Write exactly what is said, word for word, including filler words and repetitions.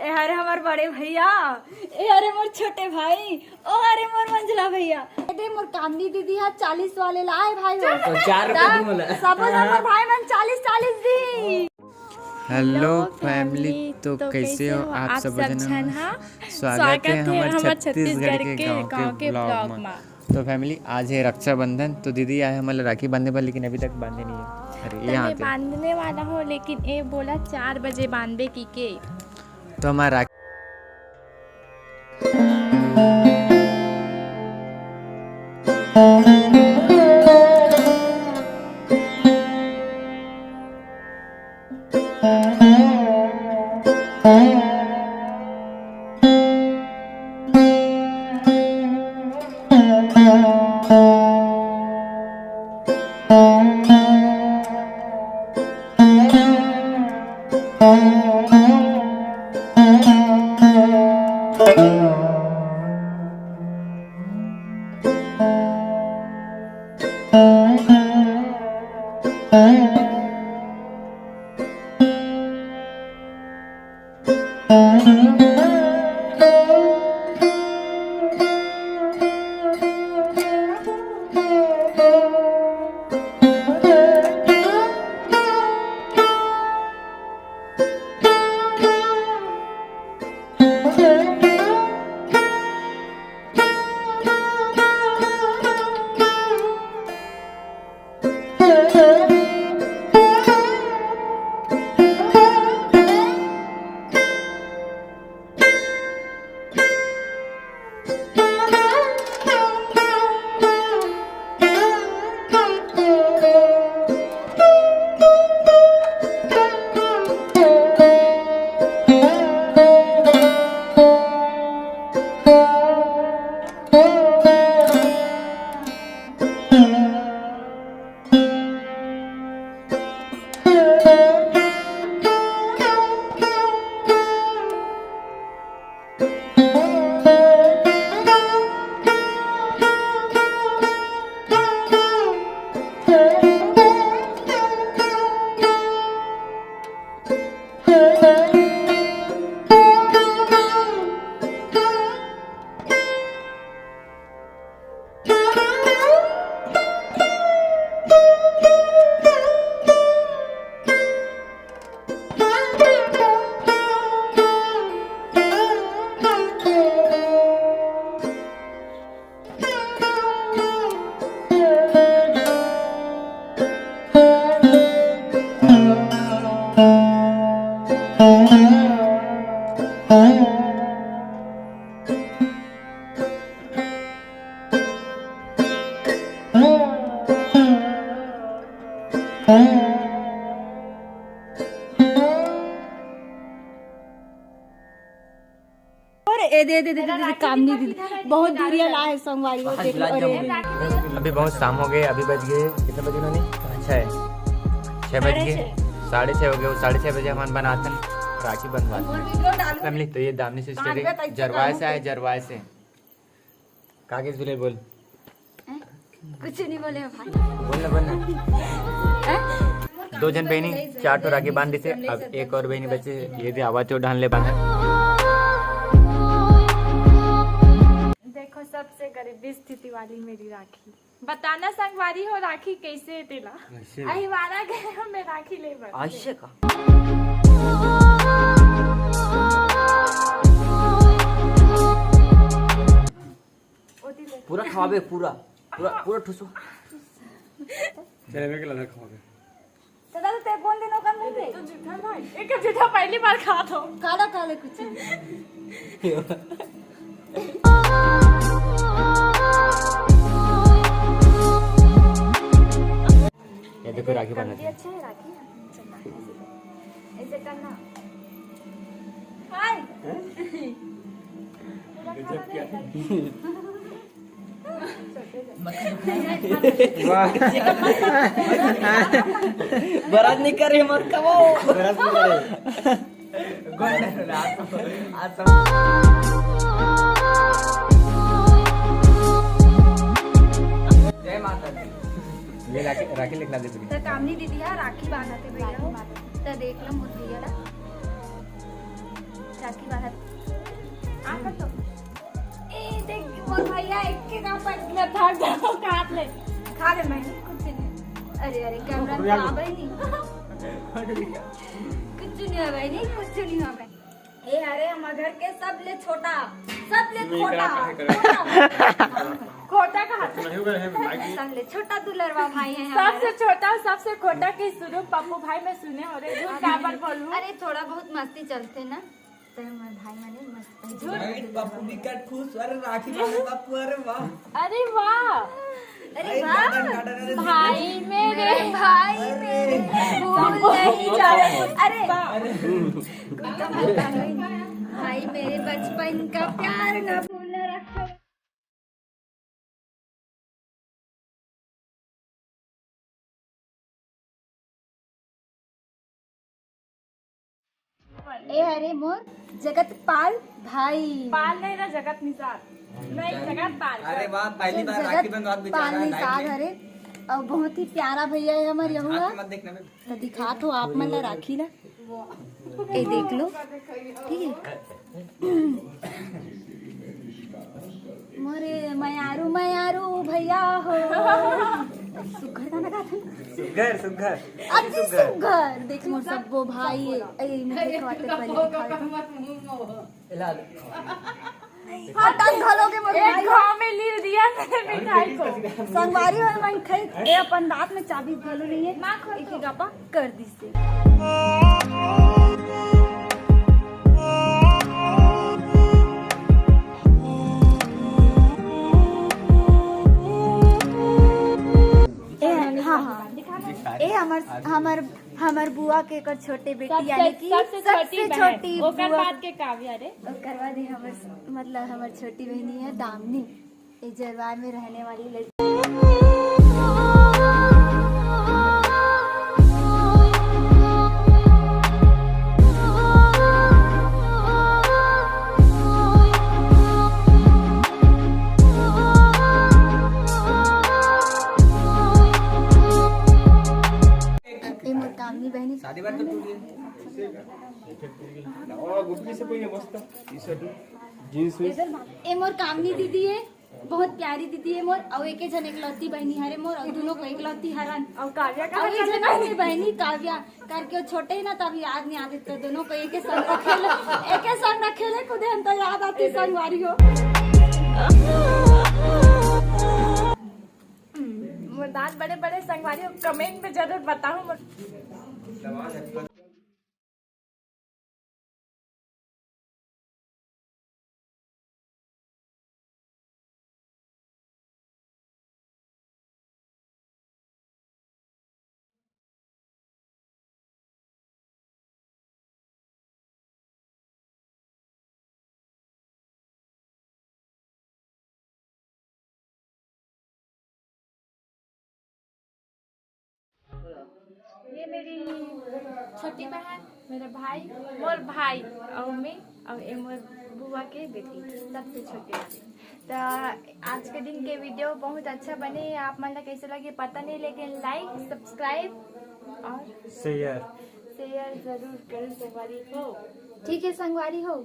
ए हरे हमर बड़े भैया, ए हरे मोर छोटे भाई, ओ हरे मोर मंझला भैया। ए दे मोर कामनी दीदी हा चालीस वाले लाए भाई हो। तो चार रुपए तब दूंगा ला। सबो झन मोर भाई मन चालीस चालीस दी। हेलो फैमिली, तो कैसे हो आप सब झन? हाँ, स्वागत है हमारे छत्तीसगढ़ के गांव के ब्लॉग में। तो फैमिली, आज है रक्षाबंधन, तो दीदी आए हमला राखी बांधे बर, लेकिन अभी तक बांधे नहीं है। अरे, तो यहाँ मैं बांधने वाला हूँ, लेकिन ए बोला चार बजे बांधबे की के। तो हमारा राखी और ए दे, दे, दे, दे, दे, काम नहीं दी। बहुत दूरिया ला है संगवारी हो, देखो, अरे। अभी बहुत शाम हो गए, अभी बज गए, कितने बजे उन्होंने? छः, छः बज गए, साढ़े छः हो गए। वो साढ़े छः बजे हमन बनाथन राखी बंधवा। फैमिली, तो ये दामनी सिस्टर है, जरवाए से आए, जरवाए से। कागज बिले बोल। कुछ नहीं बोले भाई। बोल ना, बोल ना। दो जन बहनी, चार ठो राखी बांध दिसे। अब एक और बहनी बचे, ये दे आवाज चो ढान ले बांधा। देखो, सबसे गरीबी स्थिति वाली मेरी राखी। बताना संगवारी हो, राखी कैसे है तेला? कैसे? अहिवारा गए हो मैं राखी ले बर। ऐसे का? पूरा खवाबे, पूरा, पूरा, पूरा ठुसो। चले, मैं के लगा खवाबे। दादा, तो ते कौन दिन ओकर मुंह में? तो जूठा भाई, एक जूठा पहली बार खा दो। काला काले कुछ। ये देखो, राखी बना दी। अच्छा है राखी। ऐसे करना। हाय। बरात नहीं करे मत कबो। बरात नहीं करे। जय माता दी। ये राखी, राखी लिखना दे। तो कामनी दीदी है, राखी बांधते भैया। तो देख लो मोर भैया ला। राखी बांधत। आ कर तो। ए, देख, मोर भैया एक के का पर मैं भाग जाऊँ, काट ले। खा ले, मैं कुछ नहीं। अरे, अरे, कैमरा में आ भाई नहीं। कुछ नहीं हो भाई, नहीं, कुछ नहीं हो भाई। ए, अरे, हम घर के सबले छोटा, सबले नहीं, छोटा। करा, करा, करा। खोटा का हाथ। नहीं होगा, है, माइक नहीं। सबले छोटा दुलरवा भाई है हमारा। सबसे छोटा, सबसे खोटा के शुरू पप्पू भाई मैं सुने हो रे, झूठ काबर बोलूं? अरे, थोड़ा बहुत मस्ती चलते ना, तो हमारे भाई माने मस्ती। झूठ। अरे, पप्पू भी कट खुश, अरे, राखी बांधे पप्पू, अरे वाह। अरे वाह। अरे अरे, वाह। गार्डन, गार्डन, अरे, भाई मेरे। मेरे भाई अरे। मेरे। भूल नहीं जाए। अरे। अरे। भाई मेरे बचपन का प्यार ना भूलना रखो। ए, अरे मोर जगत पाल भाई। पाल नहीं ना, जगत निषाद। नहीं, जगत पाल। अरे वाह, पहली बार राखी बंधवात बेचारा जगत पाल निषाद। अरे, और बहुत ही प्यारा भैया है हमारे यहुआ। मत देखना बे। तो दिखा तो आप मन ला राखी ला। ए, देख लो, ठीक है। मोरे मयारू, मयारू भैया हो। सुघर गाना गाथे। सुघर, सुघर। अति सुघर। देख मोर सब्बो भाई, ए, मिठाई खवाते पहले दिखा दे। हटन घलो के मोर एक भाई। घाव में लील दिया मैंने मिठाई को। संगवारी हो, मैं खाई, ए, अपन दांत में चाबी घलो नहीं है। माँ खोल एक तो। ही गप्पा कर दिस। ए, हाँ, हाँ। ए, हमर, हमर, हमर बुआ के एकर छोटे बेटी, सबसे, यानी कि सबसे छोटी सबसे बहन। छोटी ओकर बुआ। बाद के काव्या रे। ओकर बाद ही हमर, मतलब, हमर छोटी बहनी है दामिनी। ए जलवार में रहने वाली लड़की। ए मोर कामनी बहनी। शादी बात तो टूट गई। और गुटकी से कोई मस्त टी-शर्ट, जींस वींस। ए मोर कामनी दीदी है, बहुत प्यारी दीदी है मोर, अउ एके झन एकलौती बहनी हरे मोर, अउ दोनों को एकलौती हरन। अउ काव्या का अउ एक झन अपनी बहनी काव्या करके, वो छोटे ही ना, तब याद नहीं आते, तो दोनों को एके संग खेले, एके संग खेले कूदे हम तो याद आती संगवारी हो। हम्म, मोर दांत बड़े बड़े संगवारी हो, कमेंट में जरूर बताओ। ये मेरी छोटी बहन, मेरा भाई, मोर भाई और मैं और ये मोर बुआ के बेटी, सबसे छोटी वाली। तो आज के दिन के वीडियो बहुत अच्छा बने, आप मन ला कैसे लगे पता नहीं, लेकिन लाइक, सब्सक्राइब और शेयर। शेयर जरूर करो संगवारी हो। ठीक है संगवारी हो।